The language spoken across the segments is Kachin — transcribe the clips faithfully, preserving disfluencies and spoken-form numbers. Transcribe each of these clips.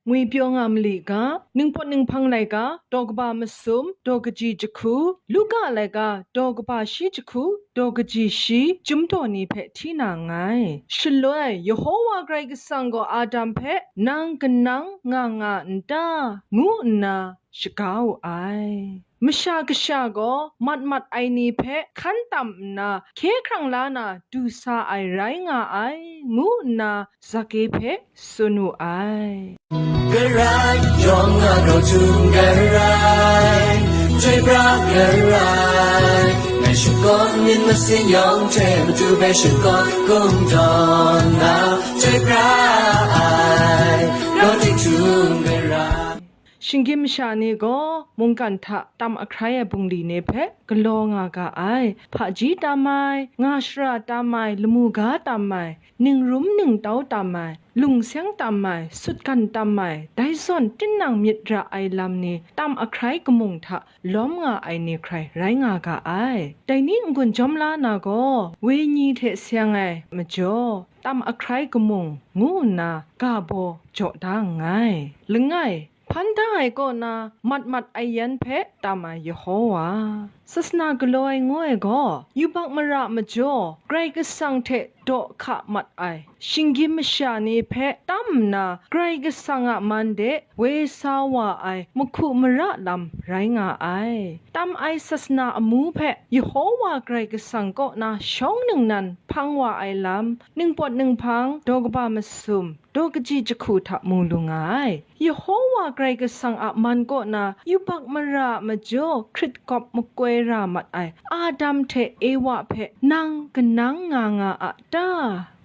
ngwi pyaw nga mali ga, Ningpawt Ninghpang laika, daw kaba masum, daw kaji jahku, Luka laika, daw kaba shi jahku, daw kaji shi, chyum daw ni hpe hti na nngai. Shaloi, Yehowa Karai Kasang gaw Adam hpe, "Nang kanang nga nga n ta?" ngu nna shaga wu ai. Masha Kasha gaw mat mat ai ni hpe hkan tam nna hkye hkrang la na du sa ai rai nga ai, ngu nna Zake hpe tsun wu ai. Karai yawng a grau htum karai, chyoi pra karai, ngai shakawn myit masin yawng hte matu hpe shakawn kungdawn na, chyoi pra ai, grau tik htum karai. Shinggyim masha ni gaw mungkan hta tam ahkrai ai bungli ni hpe galaw nga ga ai. Hpaji tam ai, nga shara tam ai, lamu ga tam ai, ningrum ningtau tam ai, lungseng tam ai, sutgan tam ai, dai zawn tinang myit ra ai lam ni tam ahkrai kamung hta lawm nga ai ni hkrai rai nga ga ai. Dai ni n-gun jawm la na gaw, wenyi hte seng ai majaw, tam ahkrai kamung ngu nna ga baw jaw da nngai. Langai, hpan da ai kaw na mat mat ai yan hpe tam ai Yehowa. Sasana galaw ai ngu ai gaw, yubak mara majaw Karai Kasang hte daw hka mat ai, shinggyim masha ni hpe tam nna Karai Kasang a man de woi sa wa ai mahku mara lam rai nga ai. Tam ai sasana amu hpe Yehowa Karai Kasang kaw na shawng ningnan hpang wa ai lam, Ningpawt Ninghpang, daw kaba masum, daw kaji jahku hta mu lu nga ai. Yehowa Karai Kasang a man kaw na yubak mara a majaw hkrit gawp makoi ra mat ai Adam hte Ewa hpe nang kanang nga nga a ta?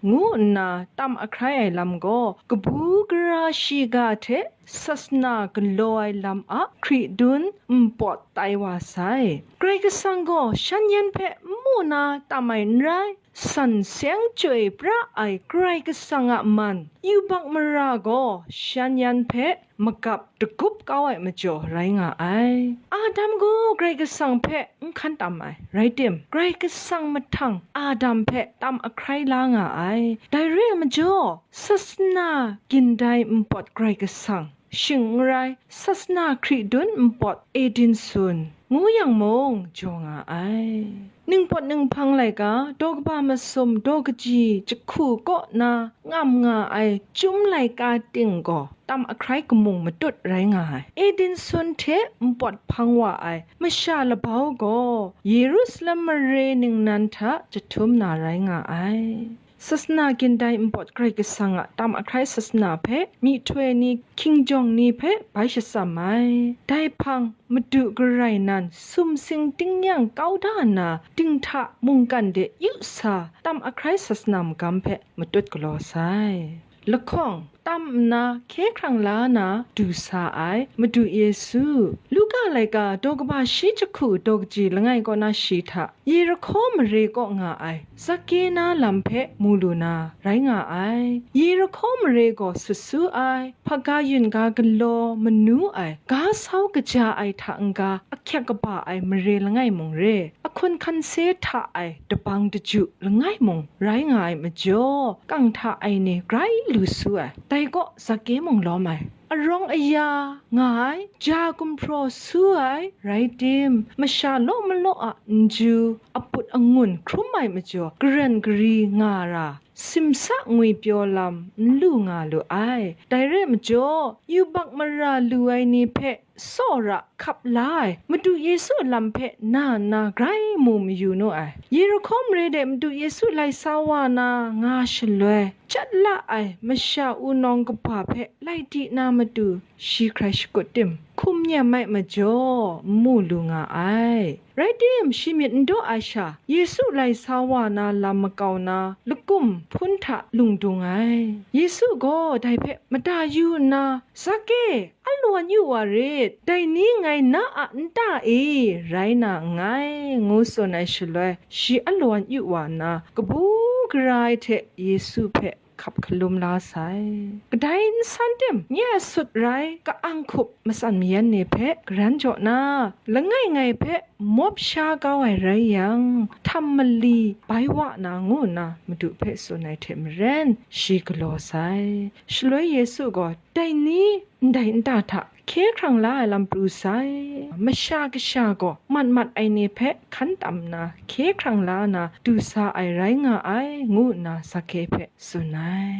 Ngu nna tam ahkrai ai lam gaw, kabu gara shiga hte sasana galaw ai lam a hkridun npawt tai wa sai. Karai Kasang gaw shan yan hpe n mu na tam ai n rai, san seng chyoi pra ai Karai Kasang a man, yubak mara gaw shan yan hpe magap dagup kau ai majaw rai nga ai. Adam gaw Karai Kasang hpe n hkan tam ai, rai tim, Karai Kasang mahtang Adam hpe tam ahkrai la nga ai. Dai re ai majaw, sasana gindai npawt Karai Kasang, shing n rai, sasana hkridun npawt Eden sun, ngu yang mung, jaw nga ai. Ningpawt Ninghpang laika, daw kaba masum, daw kaji jahku kaw na ngam nga ai chyum laika ting gaw tam ahkrai kamung matut rai nga ai. Eden sun hte npawt hpang wa ai masha labau gaw Yerusalem mare ningnan hta jahtum na rai nga ai. Sasana gindai npawt Karai Kasang a tam ahkrai sasana hpe myihtoi ni, hkingjawng ni hpe bai shatsam ai. Dai hpang, Madu garai nan sumsing tingnyang kau da nna, dinghta mungkan de yu sa tam ahkrai sasana magam hpe matut galaw sai. Lahkawng, tam nna hkye hkrang la na du sa ai Madu Yesu. Luka laika daw kaba shi jahku daw kaji langai kaw na shi hta Yerihko mare kaw nga ai Zake na lam hpe mu lu na rai nga ai. Yerihko mare gaw sut su ai, hpaga yun ga galaw manu ai, ga sau kaja ai hta n-ga ahkyek kaba ai mare langai mung re, ahkun hkan se hta ai dabang daju langai mung rai nga ai majaw, kang hta ai ni grai lu su ai. Dai kaw Zake mung lawm ai. Arawng aya nga ai, ja gumhpraw su ai, rai tim, masha law malaw a nju, aput angun hkrum ai majaw, garan gari nga ra, simsa ngwi pyaw lam n lu nga lu ai. Dai re ai majaw, yubak mara lu ai ni hpe tsawra hkap la ai Madu Yesu a lam hpe na nna grai mu mayu nu ai. Yerihko mare de Madu Yesu lai sa wa na nga shaloi, chyat la ai masha wunawng kaba hpe lai di na matu shi hkrai shakut tim, hkum nyam ai majaw n mu lu nga ai. Rai tim, shi myit n daw ai sha, Yesu lai sa wa na lam makau na, lakum hpun hta lung dung ai. Yesu gaw dai hpe mada yu nna, "Zake, alawan yu wa rit, dai ni ngai na a nta e rai na nngai," ngu tsun ai shaloi, shi alawan yu wa nna, kabu gara ai hte Yesu hpe hkap hkalum la sai. Kadai nsan tim, nye a sut rai ka-ang hkup matsan mayan ni hpe garan jaw na, langai ngai hpe mawp sha kau ai rai yang, htam mali bai wa na, ngu nna Madu hpe tsun ai hte maren, shi galaw sai. Shaloi Yesu gaw, dai ni ndai nta hta hkye hkrang la ai lam pru sai. Masha Kasha gaw mat mat ai ni hpe hkan tam nna hkye hkrang la na du sa ai rai nga ai, ngu nna Zake hpe tsun ai.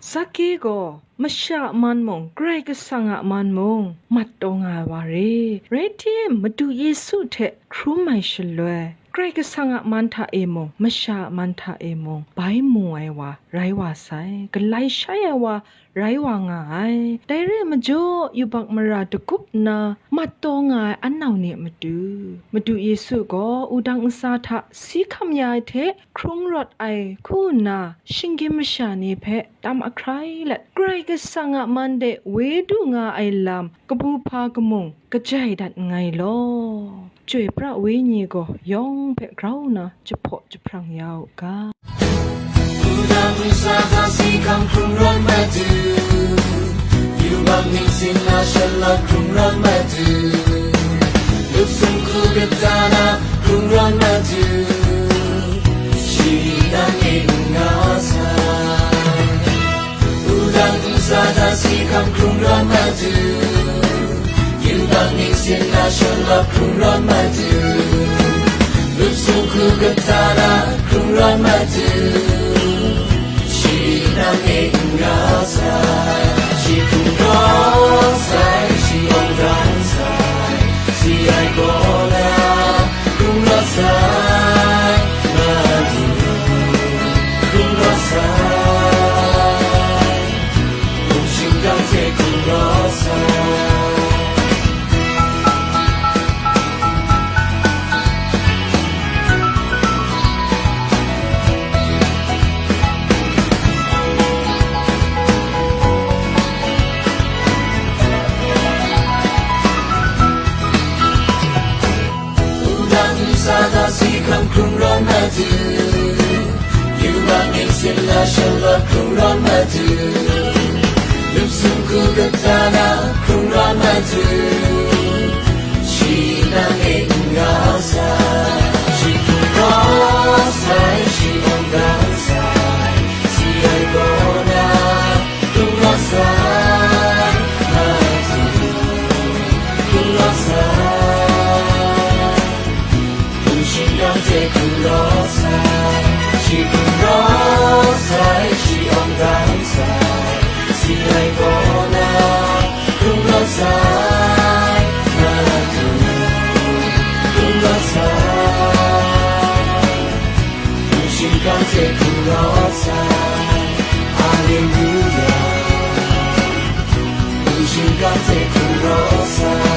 Zake gaw masha a man mung, Karai Kasang a man mung, mat taw nga ai wa re. Rai tim, Madu Yesu hte hkrum ai shaloi, Karai Kasang a man hta e mung, masha a man hta e mung, bai mu ai wa rai wa sai, galai shai ai wa rai wa nga ai. Dai re ai majaw, yubak mara dagup nna mat taw nga ai an nau ni a matu, Madu Yesu gaw wudang ntsa hta si hkam ya ai hte hkrung rawt ai, hku nna shinggyim masha ni hpe tam ahkrai let, Karai Kasang a man de woi du nga ai lam kabu hpa kamung kajai dat nngai law. Chyoi pra Wenyi gaw yawng hpe grau nna jahpaw jahprang ya u ga. Wudang ntsa hta si hkam hkrung rawt Madu, yubak ningsin na shalawt hkrung rawt Madu, lup sumhku kata na hkrung rawt Madu, shi nang e n nga sai. Wudang ntsa hta si hkam hkrung rawt Madu, yubak ningsin na shalawt hkrung rawt Madu, lup sumhku kata na hkrung rawt Madu, shi nang e n nga sai. Shi hkrung rawt sai, shi awng dan sai, si ai gaw na hkrung rawt sai, Madu, hkrung rawt sai. Mung shingkang hte hkrung rawt sai. Wudang ntsa hta si hkam hkrung rawt Madu, yubak ningsin na shalawt hkrung rawt Madu, lup sumhku kata na hkrung rawt Madu, shi nang e n nga sai. Shi hkrung rawt sai, shi awng dan sai, si ai gaw na hkrung rawt sai, Madu, hkrung rawt sai. Mung shingkang hte hkrung rawt sai, shi hkrung rawt sai, shi awng dan sai, si ai gaw na hkrung rawt sai, Madu, hkrung rawt sai. Mung shingkang hte hkrung rawt sai, Alleluia. Mung shingkang hte hkrung rawt sai,